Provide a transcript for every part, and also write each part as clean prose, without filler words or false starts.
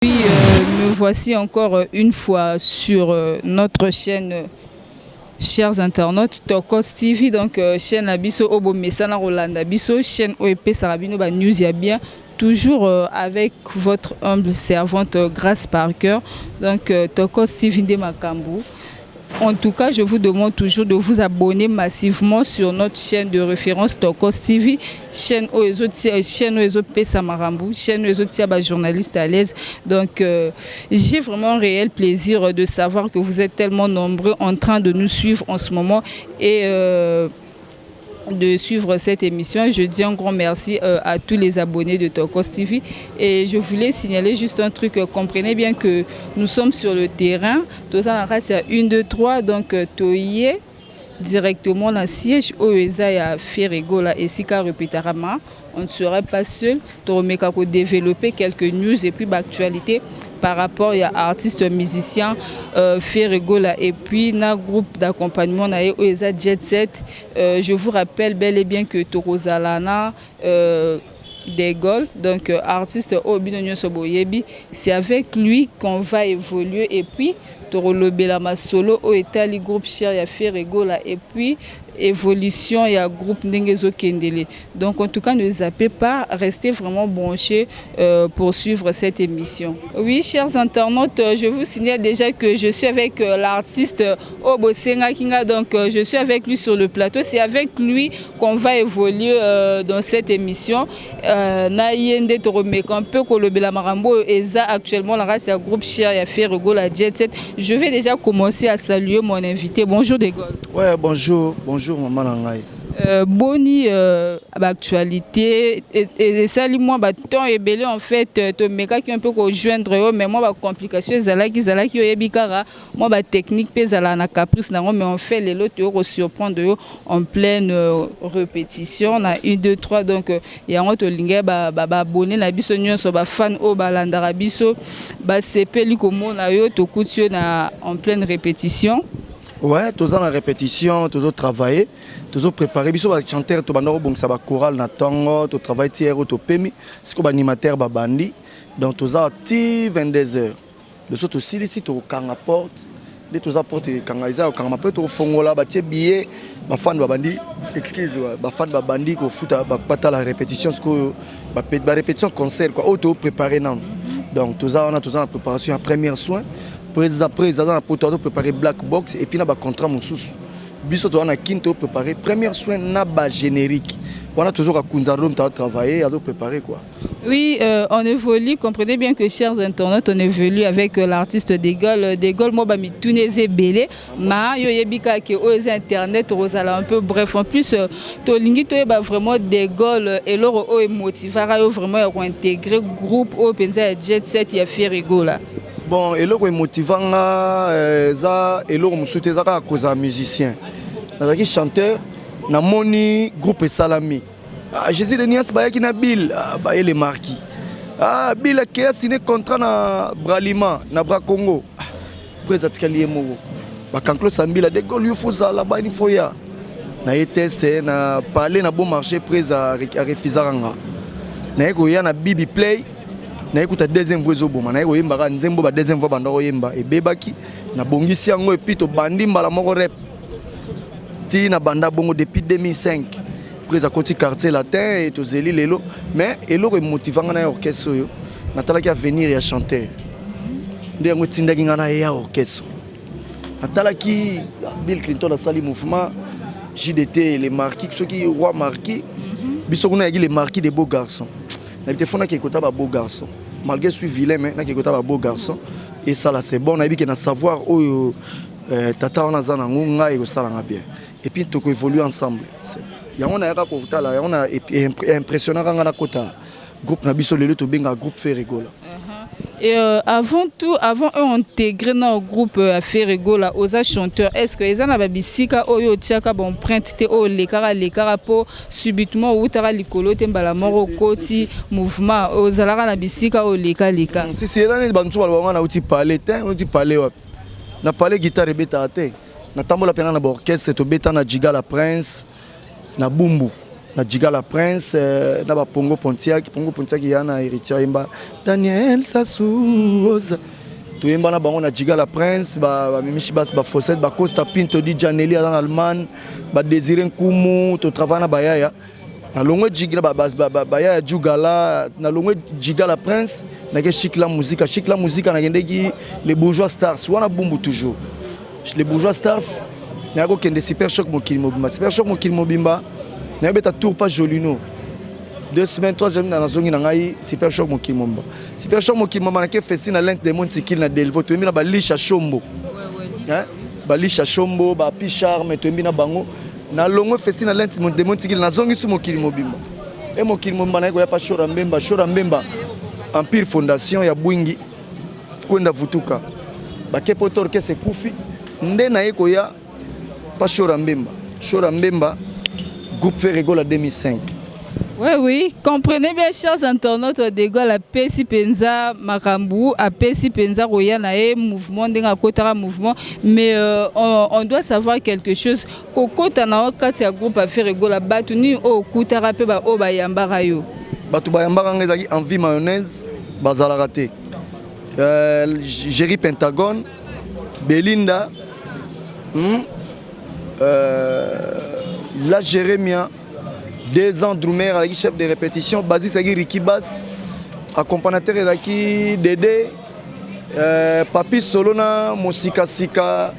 Oui, me voici encore une fois sur notre chaîne, chers internautes, Tokos TV, donc chaîne na biso oyo bomesana kolanda biso, chaîne oyo epesaka bino ba news ya bien, toujours avec votre humble servante Grâce Parker. Donc Tokos TV nde makambo. En tout cas, je vous demande toujours de vous abonner massivement sur notre chaîne de référence Tokos TV, chaîne oyo chaîne oyo ezopesa makambo, chaîne oyo ezotia ba journaliste à l'aise. Donc j'ai vraiment un réel plaisir de savoir que vous êtes tellement nombreux en train de nous suivre en ce moment et de suivre cette émission. Je dis un grand merci à tous les abonnés de Tokos TV. Et je voulais signaler juste un truc. Comprenez bien que nous sommes sur le terrain. Toza na kati ya 1, 2, 3. Donc, toye directement na siège oyo eza ya Ferre Gola, esika répétera. On ne serait pas seul. Tomeka développer quelques news et puis actualité par rapport à artiste musicien Ferre Gola et puis na groupe d'accompagnement na ye oyo eza Jet Set. Je vous rappelle bel et bien que tokozala na De Gaulle, donc artiste oyo bino nyonso boyebi, c'est avec lui qu'on va évoluer et puis tokolobela masolo oyo etali groupe cher ya Ferre Gola et puis évolution ya groupe ndenge ezokendele. Donc en tout cas, ne zappez pas, restez vraiment branchés pour suivre cette émission. Oui, chers internautes, je vous signale déjà que je suis avec l'artiste oyo bosengaki nga. Donc je suis avec lui sur le plateau. C'est avec lui qu'on va évoluer dans cette émission. Na ye nde tokomeka mpe kolobela makambo oyo eza actuellement na kati ya groupe cher ya Ferre Gola, Jet Set. Je vais déjà commencer à saluer mon invité. Bonjour De Gaulle. Ouais, bonjour, bonjour maman na ngai. Boni baactualité esali mwa batemps ebele? En fait, tomekaki un peu kojoindre yo, mais mwa bacomplication ezalaki, oyebi kaka, mwa batechnique mpe ezalaka na caprice nango. Mais en fait, lelo toyo kosurprendre yo en pleine répétition na 1, 2, 3. Donc yango tolingi baabonnés na biso nyonso, bafan oyo balandaka biso, basepeli komona yo. Tokuti yo na en pleine répétition. Ouais, toza na répétition, tozotravailler, tozopréparer. Biso bachanteur tobanda kobongisa bachoral na ntongo, totravaille ti heure topemi. Sikoyo baanimateur babandi, donc toza ti 22 heures. Biso tosilisi, tokokanga porte nde toza porte ekanga, eza kokangama mpe tokofongola. Batie billet, bafani babandi, excuse, bafani babandi kofuta, batala répétition. Sikoyo barépétition concert quoi, oyo topréparé nano. Donc toza wana, toza na préparation ya première soin. Après aza na poto, azopréparé black box et puis na bacontrat mosusu. Biso toza na Kini, topréparé première soin na bagénérique wana. Tozoka kunza rome, toatravailler, azopréparé quoi. Oui, on évolue, comprenez bien que, chers internautes, on évolue avec l'artiste De Gaulle. De Gaulle, moi, bah, mituna ebele, ma yo yebi kaka oyo eza internet, ozala un peu bref. En plus, tolingi toyeba vraiment, De Gaulle, eloko oyo emotivaka yo vraiment ya kointégrer groupe oyo mpenza ya Jet Set ya Ferre Gola. Bon, eloko emotiva nga eza eloko mosusu te, eza kaka kozala musicien. Nazalaki chanteur, namoni groupe esalami. Ah, Jésus de Nias bayaki na Bill, ah, baye le marquis. Ah, Bill akei asine contrat na Bralima, na Bra Congo. Ah, après atikali ye moko bakanklo sambila. De Gaulle, yo faut zala bani, faut ya na ye teste na parler na bon marché. Prese arefusaka nga. Naye koya na Bibi Play, naye kuta deuxième voix ezoboma. Naye koyembaka nzembo ba deuxième voix banda koyemba, ebebaki. Nabongisi yango et puis tobandi mbala moko rep ti na banda bongo depuis 2005. Prise akoti Quartier Latin e tozeli lelo. Mais eloko emotivanga na ye orchestre oyo, natalaki avenir ya chanteur nde yango etindaki ngai na ye ya orchestre. Natalaki Bill Clinton asali mouvement JDT, le marquis, soki roi marquis. Biso kuna yaki le marquis de beau garçon. Nayebi te, faut nake kota ba beau garçon, malgré suis vilain, mais nake kota ba beau garçon esala, c'est bon. Nayebi ke na savoir oyo tata wana aza nango, ngai ekosalanga bien et puis tokoévolue ensemble. Yango nayaka kotala yango na impressionnaka ngai nakota groupe na biso lelo tobengaka groupe Ferre Gola. Et avant tout, avant eux intégrer dans le groupe Ferre Gola, oza chanteur, est-ce que eza na babisika oyo otiaka baempreinte te, oyo lekaka lekaka, po subitement outaka likolo te, mbala moko okoti mouvement, ozalaka na bisika oyo leka leka? Si si, eza nini, bamosusu balobanga nauti pale te. Nauti pale wapi? Na pale guitare ebetaka te. Natambola mpena na baorchestre, tobeta na Jiga la Prince na Bumbu. Na Jigala Prince, na bapongo Pontiac, Pongo Pontiac ya na Héritier, ayemba Daniel Sasuoza. Toyemba na bango na Jigala Prince, bamimishi bas, bafossette, bacosta Pinto di Janeli aza na Allemagne, badésiré Nkumu. Totravaille na bayaya, nalongwe Jigala, bayaya Jugala. Nalongwe Jigala Prince, nake Chic La Musica. Chic La Musica, nakendeki Les Bourgeois Stars wana, Bumbu, toujours Les Bourgeois Stars. Naya kokende Super Choc Mokili Mobimba. Super Choc Mokili Mobimba, nayobeta tour pa Jolino 2 semaines, troisième na nazongi na ngai Super Choc Mokili Mobimba. Super Choc Mokili Mobimba, nake festi na Lente de Montikili na Delvo. Toyembi na balisha Shombo, balisha Shombo, bapi Charme, toyembi na bango. Nalongwe festi na Lente de Montikili, nazongi su Mokili Mobimba. E Mokili Mobimba, naye koya pa Shora Mbemba. Shora Mbemba, Empire Fondation ya Bwingi Kwenda Vutuka, bake po to orchestre ekufi nde naye koya pa Shora Mbemba. Shora Mbemba, groupe Ferre Gola 2005. Oui, comprenez bien, chers internautes, De Gaulle apesi penza makambu, apesi penza koya na ye mouvement, ndenge akotaka mouvement. Mais on doit savoir quelque chose. Kokota na kati ya groupe Ferre Gola, bato nini oyo okutaka mpe baoyo bayambaka yo? Bato bayambaka nga ezalaki Envie Mayonnaise, bazalaka te, Géri Pentagone, Belinda, La Jérémia, 2 ans drummer azalaki chef de répétition, bassiste azalaki Riki Bass, accompagnateur ezalaki Dede, Papi Solo na Mosikasika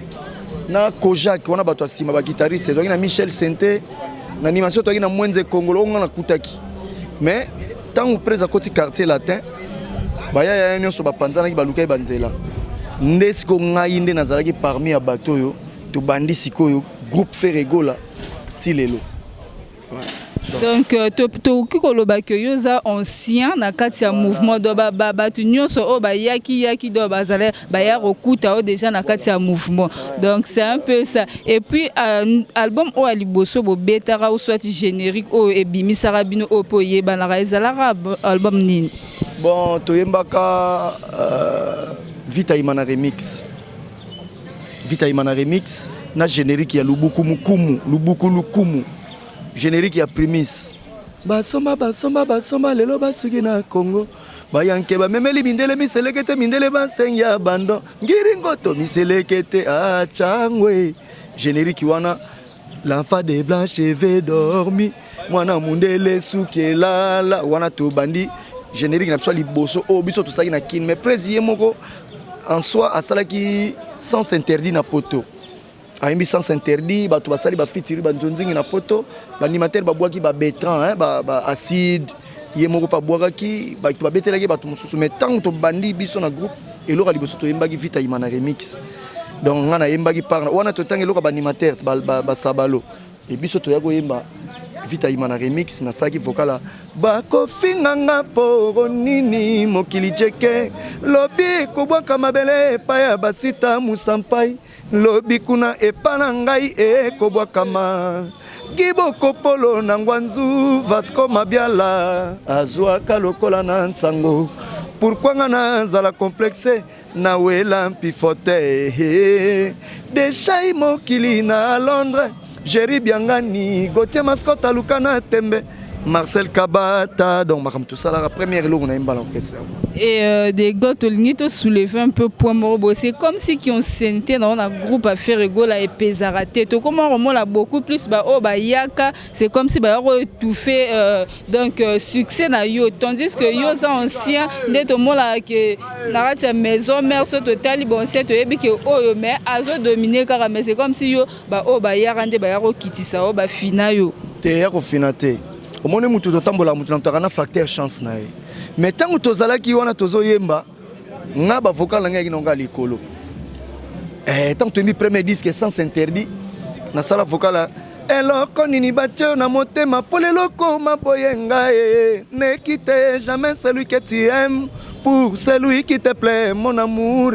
na Kojak wana. Bato ya nsima, baguitariste, tozalaki na Michel Sente. Na animation, tozalaki na Mwenze Kongolo oyo nga nakutaki. Mais ntango prese akoti Quartier Latin, bayaya nyonso bapanzanaki, balukaki banzela. Nde sikoyo ngai nde nazalaki parmi ya bato oyo tobandi sikoyo groupe Ferre Gola ti lelo. Donc tokoki koloba ke yo oza ancien na kati ya mouvement. Do bato nyonso oyo bayaki yaki, do bazala baya kokuta oyo déjà na kati ya mouvement. Donc c'est un peu ça. Et puis album oyo ya liboso bobetaka, ou soit générique oyo ebimisaka bino, oyo mpe oyebanaka, ezalaka album nini? Bon, toyembaka Vita Imana Remix, Vita Imana Remix na générique ya Lubuku Mukumu, Lubuku Lukumu, générique ya Primis. Basomba, basomba, basomba, lelo basuki na Congo. Bayanke bamemeli mindele miseleke te, mindele basengi ya bando ngiringoto miseleke te achangwe. Générique wana, l'enfant de blanc cheveux dormi, mwana mundele suki elala wana. Tobandi générique na biso ya liboso oyo biso tosalaki na Kine. Mais prese ye moko en soi asalaki Sens Interdit na poto. Ayembi Sens Interdit, bato basali bafitiri, banzonzingi na poto, baanimateur babwaki babertrand ba acide, ye moko mpe abwakaki, bato babetelaki bato mosusu. Mais ntango tobandi biso na groupe, eloko ya liboso toyembaki Vita Imana Remix. Donc nga nayembaki par wana, totanga eloko ya baanimateur basabalo e biso toya koyemba Vita Imana Remix. Nasalaki vocal: bakofinganga poro nini, mokili jeke lobi kobwaka mabele epai ya basita musampai, lobi kuna epa na ngai ekobwakama. Gibokopolo na Ngwanzu, Vasco Mabiala azwaka lokola na nsango. Pourquoi nga nazala complexe, nawela mpifo te? Deshai mokili na Londres, Géri Biangani, Gautier Mascot, aluka na tembe, Marcel Kabata. Donc makambo tosalaka, première eloko nayemba na orchestre. Et des gars, tolingi tosoulever un peu point moko boye. C'est comme si ki ancienneté na na groupe ya Ferre Gola epezaka te. Tokoma komona beaucoup plus baoyo bayaka, c'est comme si baya koétouffe donc succès na yo, tandis que yo oza ancien. Nde tomonaka ke na kati ya maison mère, so totali bancien, toyebi ke oyo mais azodomine kaka. Mais c'est comme si yo, baoyo bayaka nde baya kokitisa oyo bafina yo. Te, ya kofina te. Omoni, mutu totambola, mutu na mutu aka na facteur chance na ye. Mais ntango tozalaki wana tozoyemba, nga bavocal na ngai yaki nango ya likolo. Ntango toyembi premier disque Sens Interdit, nasala vocal: eloko nini batie na motema mpo lelo koma boye ngai ne quitte jamais celui que tu aimes pour celui qui te plaît, mon amour.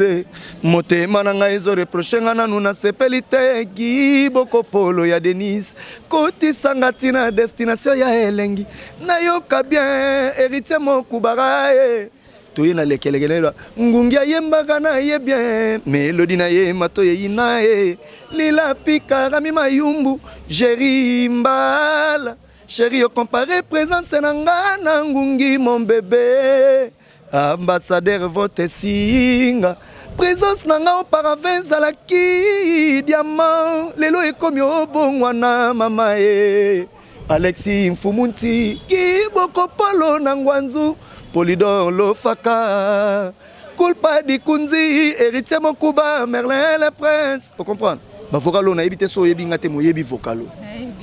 Motema na ngai ezoreproche nga, nanu nasepeli te. Gibokopolo ya Denise, kotisanga ntina destination ya elengi, nayoka bien. Héritier Mokubara ye toye na lekelekele, ngungi ayembaka na ye bien, melodi na ye matoyei na ye lila pikarami mayumbu. Jeri Mbala. Chéri, ocompare présence na nga na ngungi, mon bébé. Ambassadeur vote singa. Présence na nga auparavant ezalaki diamant, lelo ekomi obongwana mama e. Alexis Mfumunti, Kiboko Polo na Ngwanzu, Polidor Lofaka, Kulpa Dikunzi, Héritier Mokuba, Merlin le Prince. O comprendre? Ba vocalo nayebi te so oyebi nga te moyebi vocalo.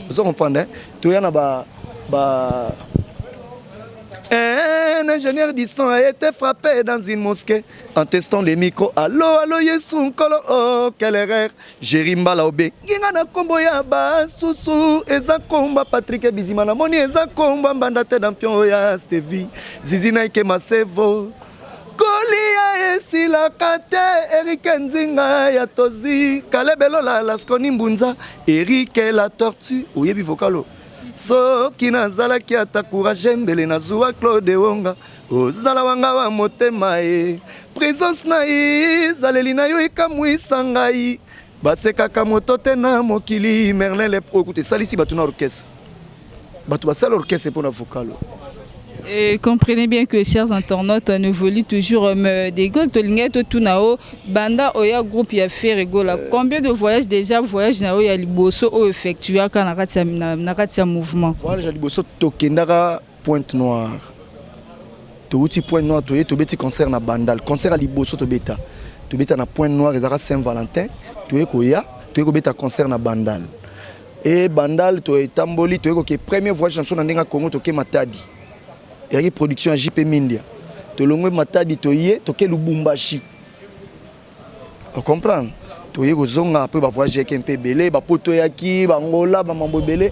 Ozo comprendre hein? Toya na ba ba Un ingénieur du son a été frappé dans une mosquée en testant les micros. Allo, allo, Yesu Nkolo, oh, quelle erreur. Jerry Mbala obe. Nginga na kombo ya basusu, eza komba Patrick Bizima na moni eza komba mbanda te dampion ya Stevie. Zizi na ike masevo. Kolia esilaka te, Eric Nzinga ya Tozi, Kalebe Lola Laskoni Mbunza, Eric la Tortue, oyebi vocalo. Soki nazalaki ata courage mbele nazwa Claude Wonga, ozala wanga wa motema e. Présence na ye, ezaleli na yo ekamwisa ngai. Basekaka moto te na mokili, Merlin le okuta esalisi bato na orchestre. Bato basala orchestre mpona vocalo. Et comprenez bien que, chers internautes, on évolue toujours de Gaulle tolingai totuna o banda oya groupe ya Ferre Gola, combien de voyages déjà, voyage na oyo ya liboso oyo effectuaka na kati ya na kati ya mouvement? Voyage ya liboso, tokendaka Pointe Noire. Touti Pointe Noire, toye tobeti concert na Bandal. Concert ya liboso tobeta na Pointe Noire ezalaka Saint Valentin. Toye koya, toye kobeta concert na Bandal. E Bandal toetamboli, toye koke premier voyage na biso na ndenge ya Congo, toke Matadi, eyaki production ya JP Mindia. Tolongwe Matadi, toye toke Lubumbashi. Ocomprendre? Toye kozonga apres bavoyage eyaki mpe ebele, bapoto eyaki, bangola, bamambo ebele.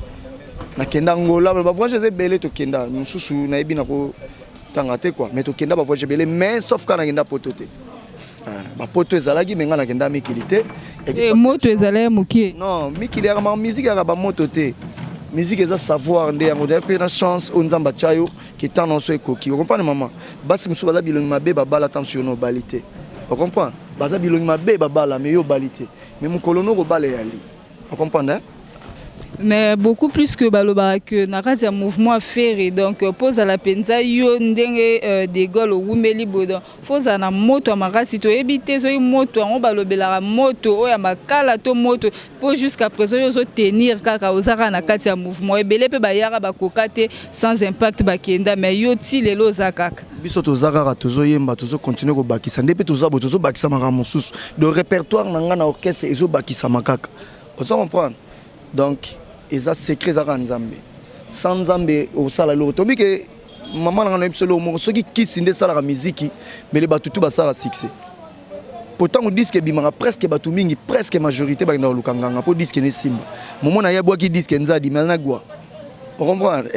Nakenda Ngola, bavoyage eza ebele. Tokenda mosusu nayebi na kotanga te quoi, mais tokenda bavoyage ebele, mais sauf kaka nakenda poto te. Bapoto ezalaki, me ngai nakenda mikili te. Moto ezalaki moke. Non, mikili yaka ma musique yaka bamoto te. Musique eza savoir nde yango mpe na chance oyo Nzambe atya yo ke ntango nyonso ekoki. Ocomprendre, mama? Basi mosusu baza bilongi mabe, babala, ta mosusu yo na obali te. Ocomprendre? Baza bilongi mabe, babala, mais yo obali te, mais mokolo no kobala eyali. Ocomprendre, hein? Mais beaucoup plus que balobaka que na kati ya mouvement Ferre, donc mpo ozala mpenza yo ndenge de Gaulle owumeli boye, donc fo ozala na moto ya makasi. Toyebi te soki moto yango balobelaka moto oyo ya makala to moto, mpo jusqu'à présent yo ozotenir kaka, oza kaka na kati ya mouvement. Ebele mpe bayaka, bakoka te, sans impact bakenda, mais yo ti lelo oza kaka. Biso toza kaka, tozoyemba, tozocontinue kobakisa nde mpe toza boye, tozobakisa makambo mosusu de répertoire na ngai na orchestre, ezobakisama kaka. Oza comprendre? Donc eza secret, eza kaka Nzambe. Sans Nzambe osala eloko. Tobi ke mama na ngai nayebi biso eloko moko, soki kisi nde esalaka miziki, mbele bato tu basalaka succès. Po ntango disque ebimaka, presque bato mingi, presque majorité bakenda koluka nganga mpo disque ne esimba. Momo na ye abwaki disque nzadi, me na gwa. Ocomprendre?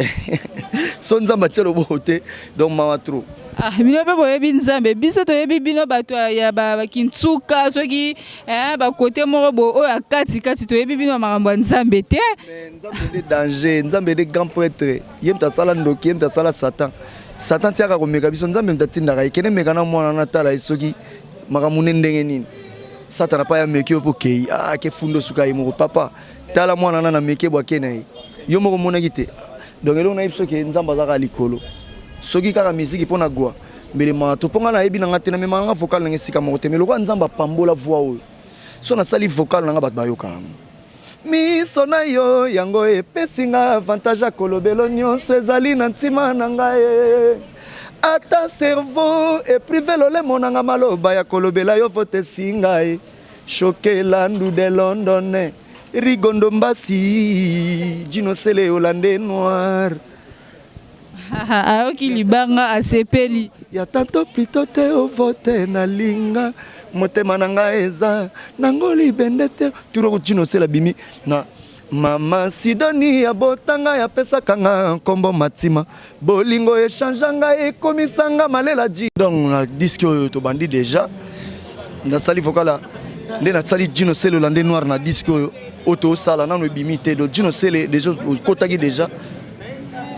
So Nzambe atie loboko te, donc mawa trop. Ah, bino mpe boyebi Nzambe, biso toyebi bino bato ya bakintsuka, soki bakote moko boye oyo ya katikati, toyebi bino ya makambo ya Nzambe te. Nzambe nde danger, Nzambe nde grand prêtre. Ye moto asala ndoki, ye moto asala Satan. Satan tiaka komeka biso, Nzambe moto atindaka ye: "Kende meka na mwana, natala ye soki makambo nde ndenge nini." Satana pa ya meki oyo mpo kei ake fundo suka ye moko: "Papa, tala mwana na meki bwake na ye, yo moko omonaki te." Donc eloko nayebi, soki Nzambe azaka likolo, soki kaka miziki mpo na gwa mbele maka to mpo ngai nayebi na nga te, namemaka nga vocal nanga esika moko te. Mais lokola Nzambe apambola voix oyo, so nasali vocal nanga, bato bayoka yango. Miso na yo yango epesi nga avantage ya kolobelo nyonso ezali na ntima na ngai. Ata cerveau eprive lolemo nanga maloba ya kolobela yo vote esi ngai Shokelandu de London, Rigondo Mbasi, Gino Sele Hollandais noir. Ayoki libanga, asepeli. Ya tanto plutôt te ovote nalinga motema na ngai eza nango libende te turoko. Gino Sele abimi na mama Sidoni, abota ngai, apesaka nga nkombo Matima. Bolingo echange ngai, ekomisanga malela ji. Donc na disque oyo tobandi déjà, nasali vocal nde nasali Gino Sele Hollandais noir na disque oyo. Oyo tosala nano ebimi te. Donc Gino Sele déjà okotaki déjà.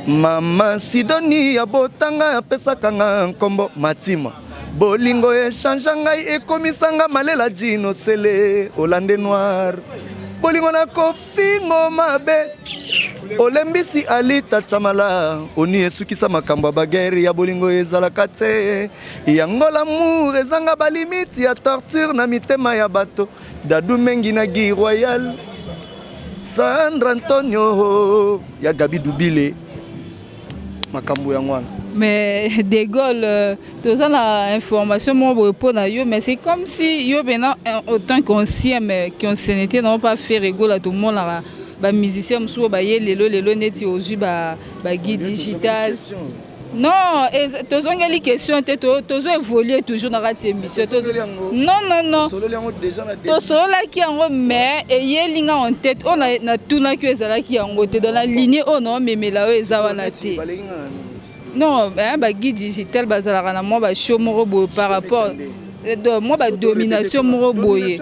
Mama Sidoni abota ngai, apesaka nga nkombo Matima. Bolingo echange ngai, ekomisanga malela. Gino Sele Hollandais noir. Bolingo na kofingo mabe olembisi Alita Chamala oni esukisa makambo ya baguerre ya bolingo ezalaka te yango l'amour ezanga balimite ya torture na mitema ya bato. Dadu Mengi na Guy Royal, Sandra Antonio ya Gabi Dubile, makambo yango wana. Mais De Gaulle, toza na information moko boye mpo na yo, mais c'est comme si yo bena autant qu'ancien, mais qu'ancienneté nango pa Ferre Gola. Tomonaka bamusicien mosusu oyo baye lelo lelo, neti ozwi baguy digital. Non, tozongeli question te, tozo évoluer toujours na kati ya émission. Non, non, non, tosololaki yango, mais eyeli nga en tête oyo natunaki oyo ezalaki yango te. Dans la lignée oyo naomemela oyo eza wana te. Non, baguy digital bazalaka na mwa bashow moko boye par rapport mwa badomination moko boye.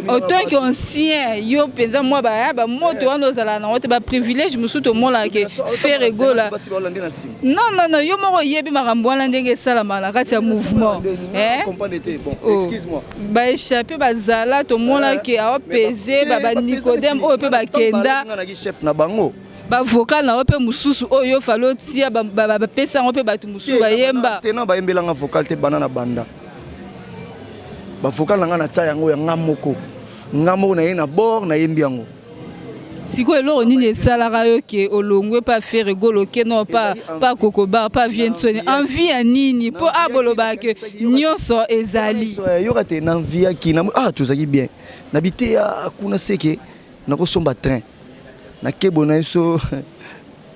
Autant qu'ancien, yo mpenza mwa bamoto wana ozalaka nango te, baprivilège mosusu tomonaka ke Ferre Gola. Non, non, non, yo moko oyebi makambo wana ndenge esalamaka na kati ya mouvement. Baéchappe bazala, tomonaki aopese banicodème oyo mpe bakenda. Chef na bango. Bavocal na yo mpe mosusu oyo yo fali otia, bapesa yango mpe bato mosusu bayemba. Tena bayembelanga vocal te. Banda na banda bavocal na ngai, natia yango ya nga moko, nga moko naye na bord, nayembi yango. Sikoyo eloko nini esalaka yo ke olongwe pa Ferre Gola, oke no pa Kokobar, pa Viensoni? Envie ya nini? Mpo abolobaka ke nyonso ezali. Yoka te, na enviaki ah, tozalaki bien na biteya kuna, seke nakosomba train nakebo na ye so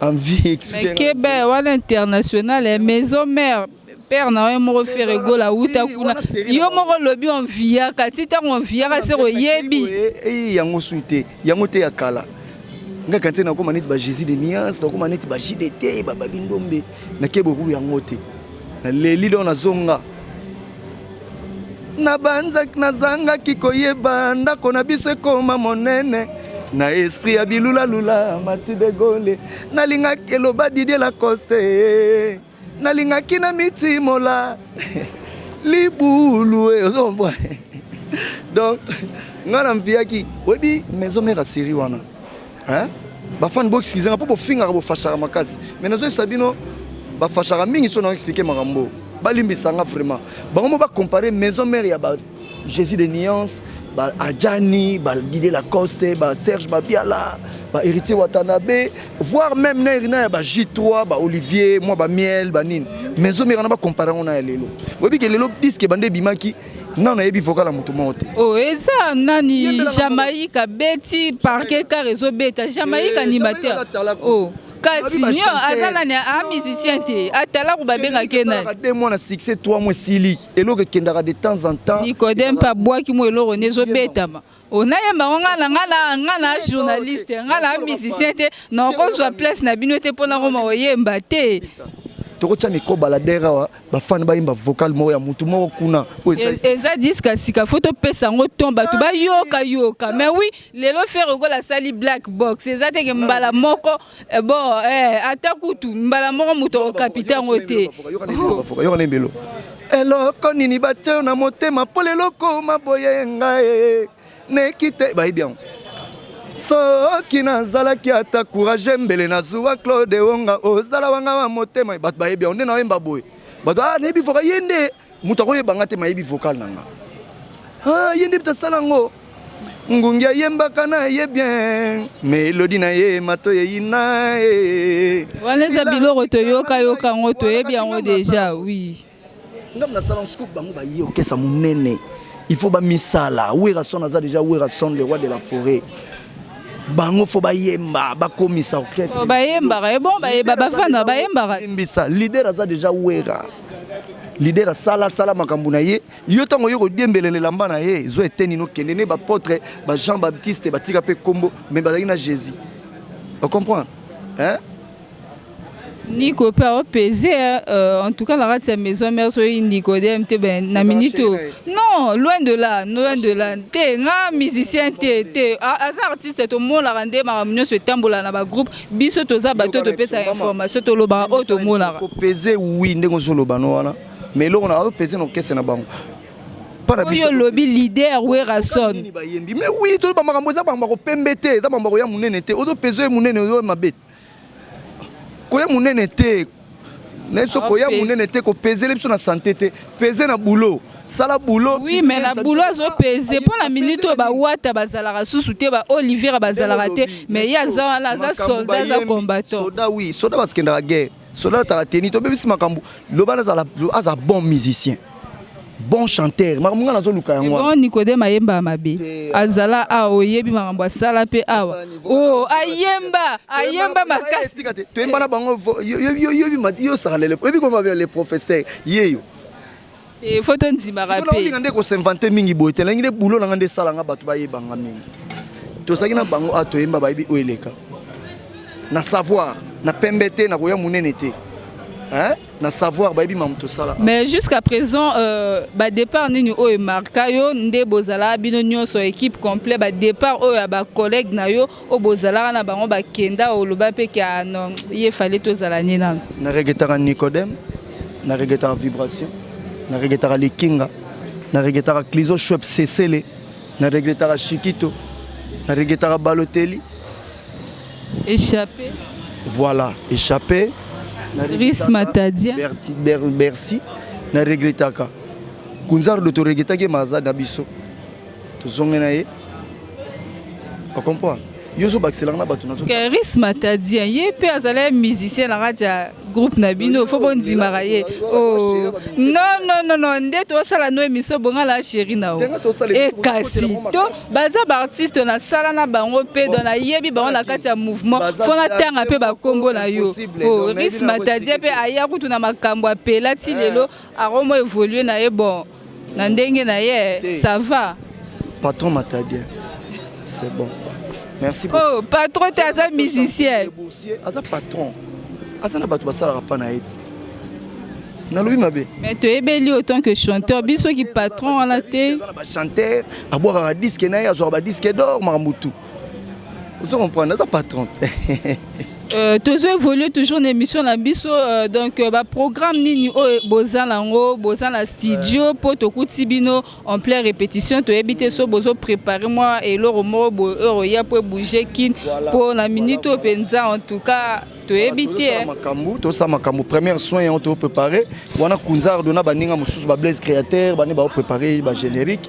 envie. Kebe wana international, maison mère, père na yo moko Ferre Gola awuta kuna. Yo moko olobi enviaka ti ntango enviaka se koyebi. Yango su te, yango te ya kala. Ngai kanti nakóma neti ba Jésus de nuance, nakóma neti ba JDT, bababi ndombe, nakeba okulu yango te. Naleli donc nazonga na banza, nazangaki koyeba ndako na biso ekoma monene na esprit ya bilulalula. Mati de Gole, nalingaki eloba Didier Lacoste, nalingaki na mitimola libulu. Ozombwa donc ngai na mviaki. Oyebi maison mère ya série wana, bafani boexcuse nga mpo bofingaka, bofashaka makasi, mais nazoyebisa bino, bafashaka mingi. So na expliquer makambo, balimbisanga vraiment. Bango mo bacompare maison mère ya ba Jésus de nuance, ba Adjani, ba Didier Lacoste, ba Serge Mabiala, ba Héritier Watanabe, voire même na na ya ba J3, ba Olivier mwa, ba Miel, banini. Maison mère wana bacompare yango na ya lelo. Oyebi ke lelo disque bande ebimaki, nano nayebi vocal ya motu moko te. Oh, eza nani? Jamaïque abeti parquet car ezobeta Jamaïque animateur. Oh, kasi nio aza nani? A musicien te, atalaku babengaki nani? 2 mois na succès, 3 mois esili. Eloko ekendaka de temps en temps. Nicodème mpe abwaki mo eloko nde ezobetama. Onayemba ngo. Nga na journaliste, nga na musicien te, nakozwa place na bino te mpona koma koyemba te. Tokotia micro baladeur awa, bafani bayemba vocal moko ya mutu moko kuna. Eza disque ya sika, fo topesa yango ton, bato bayokayoka. Mais oui, lelo Ferre Gola asali black box, eza teke mbala moko bon, ata kutu mbala moko moto akokapita yango te. Yoka na embelo eloko nini batie na motema mpo lelo koma boye ngai neki te. Bayebi yango. Soki nazalaki ata courage, mbele nazuwa Claude Wonga, ozala wanga wa motema. Bato bayebi yango nde nayemba boye. Bato, ah, nayebi vocal ye nde moto akoyebanga te, mayebi vocal na nga. Ah, ye nde moto asala yango. Ngungi ayembaka na ye bien, mélodie na ye mato eyina ye. Wana eza biloko toyokayoka yango, toyebi yango déjà, oui. Ngam nasala scoop. Bango baye okesa monene, il faut bamisala. Werrason aza déjà Werrason, le roi de la forêt. Bango fo bayemba, bakomisa orchestre. Bayembaka ebon, bayeba, bafanda, bayembaka. Mbisa leader aza déjà Wera. Leader asalasala makambo na ye. Yo ntango oyo kodiembelela elamba na ye, zwa eteni nokende ne. Baapôtre ba Jean Baptiste batika mpe kombo, mais bazalaki na Jésus, ocomprendre, hein? Nico mpe aopese. En tout cas, na kati ya maison mère, soki Nicodème te, ben na minute oyo, non, loin de là, loin de là te. Nga musicien te te, aza artiste. Tomonaka nde makambo nyonso etambola na bagroupe. Biso toza bato topesa information, tolobaka oyo tomonaka. Kopese, oui, ndenge ozoloba no wana, mais eloko na azopese na orchestre na bango. Mpa na Oyo biso olobi leader Werrason. Nini bayembi? Mais oui, toyeba makambo eza makambo ya kopembe te, eza makambo ya koya monene te. Ozopesa ye monene, oyo mabe koya monene te na biso, koya monene te, kopezele biso na santé te, pese na boulot, sala boulot. Oui, mais na boulot azopese mpo na minute oyo bawata bazalaka susu te, ba Olivier bazalaka te, mais ye aza wana, aza soldat, aza combattant. Soda, oui, soda bakendaka guerre, soda ataka teni. Tobebisi makambo, loba nazala aza bon musicien, bon chanteur, makambo nga nazoluka yango wana. Bon, Nicodème ayemba mabe? Te. Azala awa, oyebi makambo asala mpe awa. Asala niveau. O ayemba, ayemba makasi. Tika te, toyemba na bango yo saka lele, oyebi koma le professeur yeyo. Faut tondimaka mpe. Olinga nde kos'inventer mingi boye te. Nalingi nde boulot na nga nde esalanga bato bayebanga mingi. Tozalaki na bango a toyemba, bayebi oyo eleka na savoir na pembe te, na koya monene te. Hein? Na savoir bayebi mamu tosala. Mais jusqu'à présent, badépart nini oyo emarqua yo nde bozalaka bino nyonso équipe complet? Badépart oyo ya bacollègue na yo oyo bozalaka na bango bakenda, oloba mpe ke ah non, ye fallait tozala nie nano. Na regrettaka Nicodème, na regrettaka Vibration, na regrettaka Likinga, na regrettaka Cliso Shwep Sesele, na regrettaka Shikito, na regrettaka Baloteli. Échappé. Voilà, Échappé. Ris Matadia. Bercy na regrettaka Kunzardo, toregrettaki maza na biso, tozonge na ye, ocomprendre? Yo ozobakiselanga na bato nazo. Ris Matadien, ye mpe azalaki musicien na kati ya groupe na bino, faut bondimaka ye. Oh non, non, non, non, nde tosala no émission bongala chéri na o. Tenga tosala e émission, kasi tokotela to baza baartiste nasala na bango mpe, donc nayebi bango na kati ya mouvement. Baza Faut natanga mpe bakombo na yo. Impossible. Oh, Donc, Ris nayebi na Matadien mpe aya kutu na makambo apela ti lelo aromo évolue na ye, bon, na ndenge na ye. Te. Ça va. Patron Matadien, c'est bon, merci beaucoup. Oh, patron te, aza musicien. Le boursier aza patron, aza na bato basalaka mpa na ye ti nalobi mabe. Mais toyebeli autant que chanteur, biso ki patron wana te. Aza na bachanteur, abwakaka disque na ye, azwaka badisque d'or, makambo tu ozo comprendre, aza patron te. Tozo évolue toujours na émission na biso. Donc baprogramme nini oyo boza nango? Boza na studio mpo tokuti bino en pleine répétition, toyebi te so bozo préparer mwa eloko moko boye oyo oya mpo ebouge Kin mpo na minute oyo mpenza. En tout cas toyebi te. Tosala makambo, tosala makambo. Première soin yango topréparé wana, Kunzardo na baninga mosusu, bablaise créateur bane baopréparé bagénérique.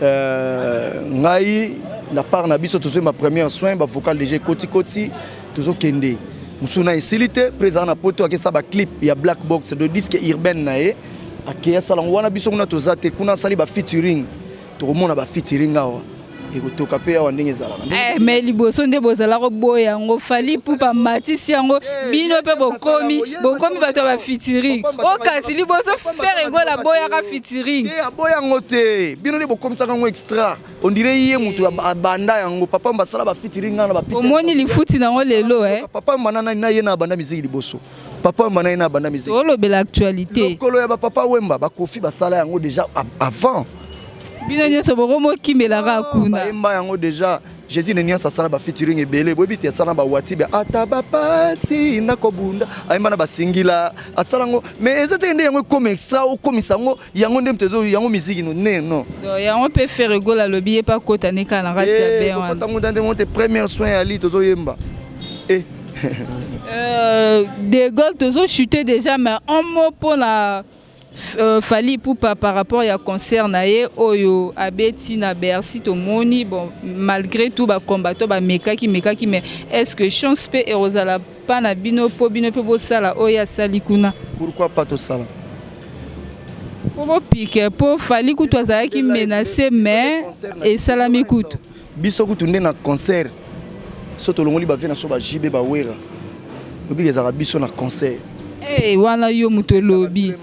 Ngai na part na biso tozoyemba première soin, bavocal déjà ekotikoti, tozokende mosusu na esili te. Mpe ezala na poto, akesala baclip ya Black Box de disque urbaine na ye, akei asala yango wana. Biso kuna toza te, kuna asali bafeaturing, tokomona bafeaturing awa, ekotoka mpe awa ndenge ezalaka. Eh, mais liboso nde bozala koboya yango, Fally Ipupa matisi yango, bino mpe bokomi bato ya bafeaturing. O kasi liboso Ferre Gola aboyaka featuring. Te, aboya yango te, bino nde bokomisaka yango extra. On dirait ye moto abanda yango. Papa Mba asala bafeaturing nga na ba Omoni lifuti nango lelo, eh? Papa Mba na ye na abanda miziki liboso, Papa Mba na ye na abanda miziki. Tolobela actualité. Lokolo ya bapapa Wemba, bakofi basala yango déjà avant. Bino nyonso bokomokimelaka kuna. Bayemba yango déjà. Jésus ne nyonso asala bafeaturing ebele, boyebi te, asala na bawati be ata bapasi nakobunda, ayemba na basingila, asala yango. Mais eza te nde yango ekoma extra, okomisa yango yango nde moto ezo yango miziki no ne non. Donc yango mpe Ferre Gola alobi ye mpe akota ne kaka na kati ya be wana. Kokota ngo nde te, première soin ya li tozoyemba. De Gaulle, tozochute déjà, mais un mot mpona Fally Ipupa par rapport ya concert na ye oyo abeti na Bercy. Tomoni, bon, malgré tout bacombattant bamekaki mekaki, mais est ce que chance mpe ekozala mpa na bino mpo bino mpe bosala oyo asali kuna? Pourquoi pas, tosala. Mpo bopike, mpo Fally kutu azalaki menacé, mais esalami kutu. Biso kutu nde na concert so tolongoli bave na so bajibe bawera, obiki ezalaka biso na concert. Hey, wana yo moto olobi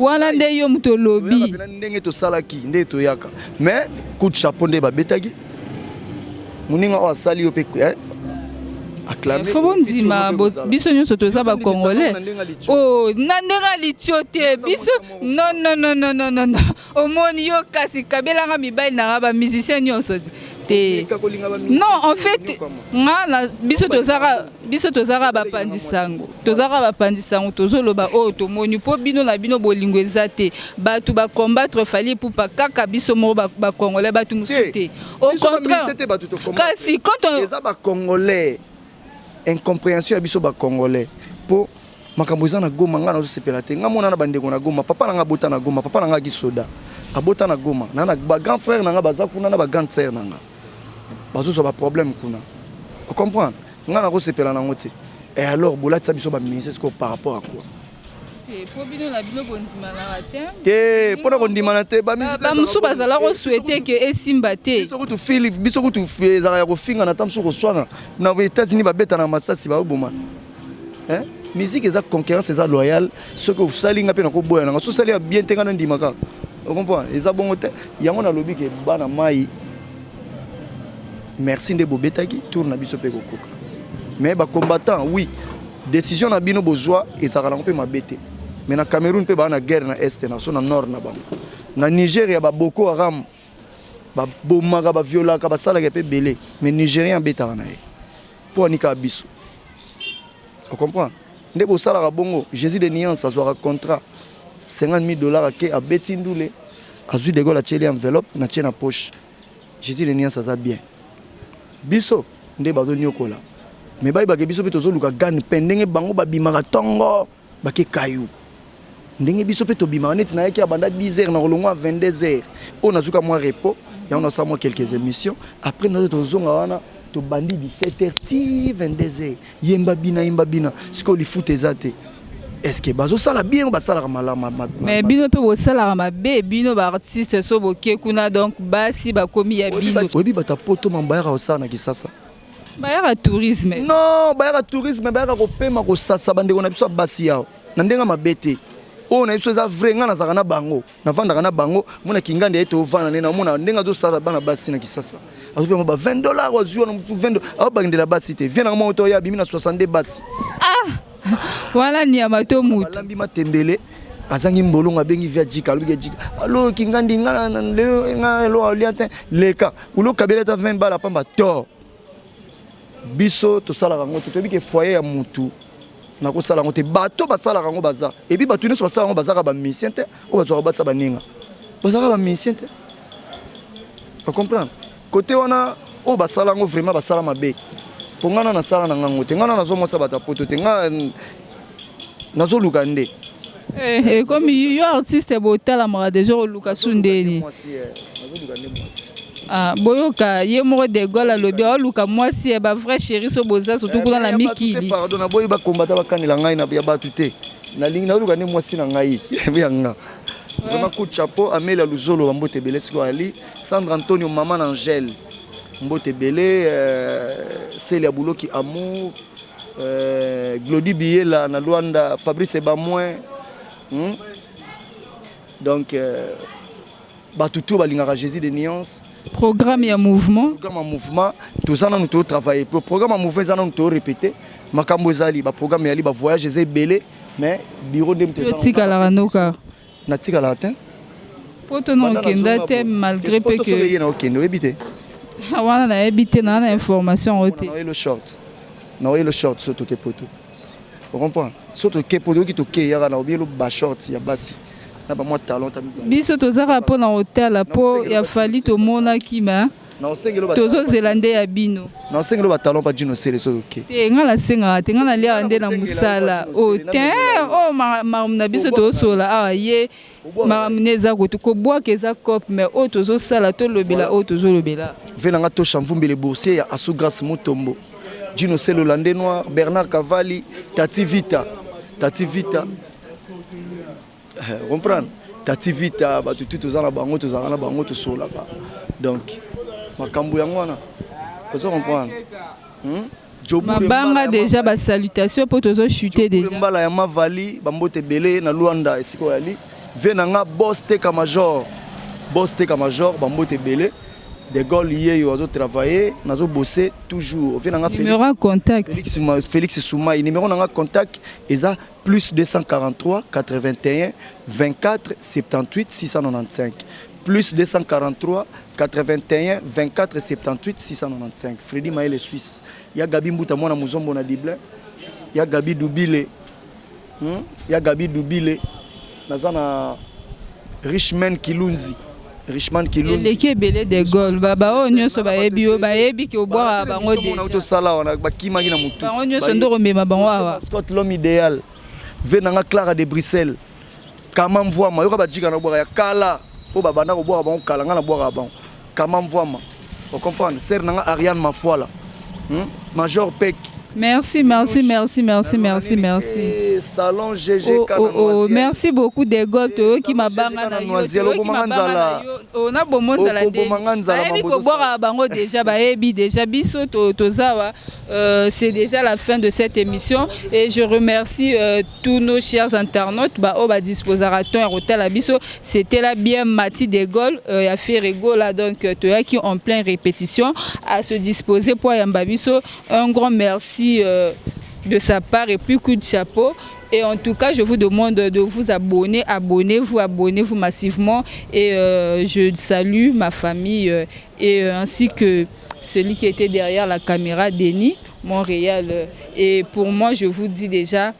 wana nde yo moto olobi. Ndenge tosalaki nde toyaka, mais coup de chapeau nde babetaki moninga oyo asali yo mpe acclamé. Faut bondima, biso nyonso toza bacongolais. Oh, na ndenge alitio te, biso non, non, non, non, non, non, non. Omoni yo kasi kabelanga mibali nanga bamusicien nyonso te. Te, non, en fait nga na biso tozaka, biso tozaka bapanzi sango, tozaka bapanzi sango, tozoloba oyo tomoni. Mpo bino na bino bolingo eza te. Bato bacombattre Fally Ipupa kaka biso moko bacongolais, bato mosusu te, au contraire. Kasi quand on Eza bacongolais, incompréhension ya biso bacongolais, mpo makambo eza na Goma, ngai nazosepela te. Ngai mona na bandeko na Goma, papa na ngai abota na Goma, papa na ngai aki soda, abota na Goma, na bagrand frère na ngai baza kuna, na bagrande sœur na ngai bazozwa baproblème kuna. Ocomprendre? Ngai nakosepela nango te. Et alors bolatisa biso baministre sikoyo par rapport à quoi? Mpo bino na bino bondimanaka te. Te, mpona kondimana te. Bamosusu bazala kosouhaiter ke esimba te. Biso kutu fili, biso kutu ezalaka ya kofinga na ta mosusu, koswana. Na États-Unis babeta na masasi, baobomana. Musique eza concurrence, eza loyale. Soki osali, nga mpe nakoboya nanga. So osali ya bien te, nga na ndima kaka. Ocomprendre? Eza bongo te. Yango nalobi ke bana mai, merci nde bobetaki tour na biso mpe kokoka. Mais bacombattant, oui, décision na bino bozwa ezalaka nango mpe mabe te. Mais na Cameroun mpe baa na guerre na est, na so na nord na bango, na Nigeria baboko Haram babomaka, baviolaka, basalaka mpe ebele, mais Nigérien abetaka na ye mpo anikaka biso. Ocomprendre nde bosalaka bongo? Jésus de Nuance azwaka contrat 50 000 $, ake abeti ndule, azwi De Gaulle, atieli enveloppe na tie na poche. Jésus de Nuance aza bien. Biso nde bazoniokola, mais bayebaka biso mpe tozoluka gagne-pain. Ndenge bango babimaka ntongo bake kayu, ndenge biso mpe tobimaka. Neti nayaki abanda 10 heures, na kolongwa 22 heures oyo nazuka mwa repos yango, nasala mwa quelques émissions. Après nazo tozonga wana, tobandi 17 heures ti 22 heures, yemba bina, yemba bina. Sikoyo lifuta eza te. Est ce que bazosala bien? Basalaka malamu? Mais bino mpe bosalaka mabe, bino baartiste. So boke kuna, donc basi bakomi ya bino. Oyebi bato ya poto mambo bayaka kosala na Kisasa? Bayaka tourisme. Non, bayaka tourisme, bayaka kopema, kosasa bandeko na biso ya basi awa na ndenge mabe te. Oyo na biso eza vrai. Ngai nazalaka na bango, navandaka na bango, mona kingandi ye, tovanda nde namona ndenge azosala bana basi na Kisasa. Azopema ba 20 $, azwi wana motu 20, aobakendela basi te. Vie nanga moko to oyo abimi na 62 basi. Ah, wana nyama to mutu? Balambi matembele, azangi mbolongo, abengi via jika, alobi jika: "Alo kingandi, nga lelo nga elo alia te, leka ulokabela ata 20 bala pamba." To biso tosalaka yango te. Toyebi ke foyer ya mutu nakosala yango te. Bato basalaka yango baza epi bato nyonso basalaka yango bazalaka bamusicien te. Oyo bazwaka basa baninga bazalaka bamusicien te. Ocomprendre côté wana? Oyo basala yango vraiment basala mabe, mpo ngai na nasala na ngango te. Ngai na nazomwasa bato ya poto te, ngai nazoluka nde. Ekomi yo artiste, botalamaka deja, oluka su ndeni. Nazoluka nde mwasi. Ah, boyoka ye moko De Gaulle alobi aoluka mwasi ya bavrai chéri. So boza surtout kuna na mikili. Pardon, naboyi bakombata bakanela ngai na ya bato te. Nalingi naluka nde mwasi na ngai yanga. Vraiment, coup de chapeau. Amelia Luzolo, bambote ebele. Sikoyo ali Sandra Antonio, mama na Angèle, mbote ebele. Celia Buloki Amour, Glodi Biyela na Luanda, Fabrice Ebamouin, Donc bato to balingaka Jésus de Nuance. Programme ya mouvement? Programme ya mouvement, toza nanu totravaille. Programme ya mouvement eza nanu torépété. Makambo ezali, baprogramme eyali, bavoyage eza ebele, mais bureau nde moto. Otikalaka noka? Natikalaka te. Po to na okenda te, malgré mpe ke ye na okende, oyebi te. Wana nayebi te, naa na information yango te. Naoyelo short, naoyelo short. So toke poto, ocomprendre? So toke poto, oki toke yaka na obielo bashort ya basi na bamwa talon. Biso tozaka mpona kotala mpo ya Fally, tomonaki ma tozozela nde ya bino. Naosengeli batalon pa Jino Sele soki oke. Te, ngai nasengaka te, ngai naliaka nde na mosala oyo te. Oyo makambo na biso tozosola awa, ye makambo ne eza kobwaka, eza cope, mais oyo tozosala, tolobela oyo tozolobela. Ve nanga Tosha Mvumbi, le boursier ya Asu Grâce Mutombo, Jino Sele Hollandais Noir, Bernard Cavalli, Tati Vita, Tati Vita, comprendre, Tati Vita. Bato tu toza na bango, tozalaka na bango, tosolaka. Donc makambo yango wana, ozo comprendre? Mabanga déjà, basalutation mpo tozochute déjà. Mbala ya Mavali, bambote ebele na Lwanda esika oyali. Ve na nga Boss Teka Major, Boss Teka Major, bambote ebele. De Gaulle yeyo azotravaille, nazobose toujours. Ve na nga Numéro contact? Félix, Félix Soumai. Numéro na nga contact eza plus 243 81 24 78 695. Plus 243 81 24 78 695. Freddy Maël Suisse. Ya Gabi Mbuta mwana muzombo na Dublin. Ya Gabi Dubile. Ya Gabi Dubile. Naza na Richman Kilunzi. Richman Kilunzi. Eleki ebele de Gaulle. Ba oyo nyonso bayebi yo, bayebi ke obwaka bango déjà. Tosala wana bakimaki na mutu. Bango nyonso nde komema bango awa. Scott l'homme idéal. Ve nanga Clara de Bruxelles. Kama mvwama yoka bajika na bwaka ya kala oyo babanda kobwaka bango kala, nga na bwaka bango kama mvwama, ocomprendre? Sere nanga Ariane Mafuala, Major Pek. Merci, merci, merci, merci, merci, merci. Salon GGK. Oh, oh, merci beaucoup de Gaulle. Toyoki mabanga na yo, toyoki mabanga na yo. Na bomo nzala te. Bayebi kobwaka bango déjà, bayebi déjà biso tozawa. C'est déjà la fin de cette émission et je remercie tous nos chers internautes ba oyo badisposaka temps ya kotala biso. C'était là bien Mati de Gaulle ya Ferre Gola. Donc toyaki en pleine répétition à se disposer pour yamba biso. Un grand merci de sa part et puis coup de chapeau. Et en tout cas, je vous demande de vous abonner, abonnez-vous, abonnez-vous massivement. Et je salue ma famille et ainsi que celui qui était derrière la caméra, Denis, Montréal. Et pour moi, je vous dis déjà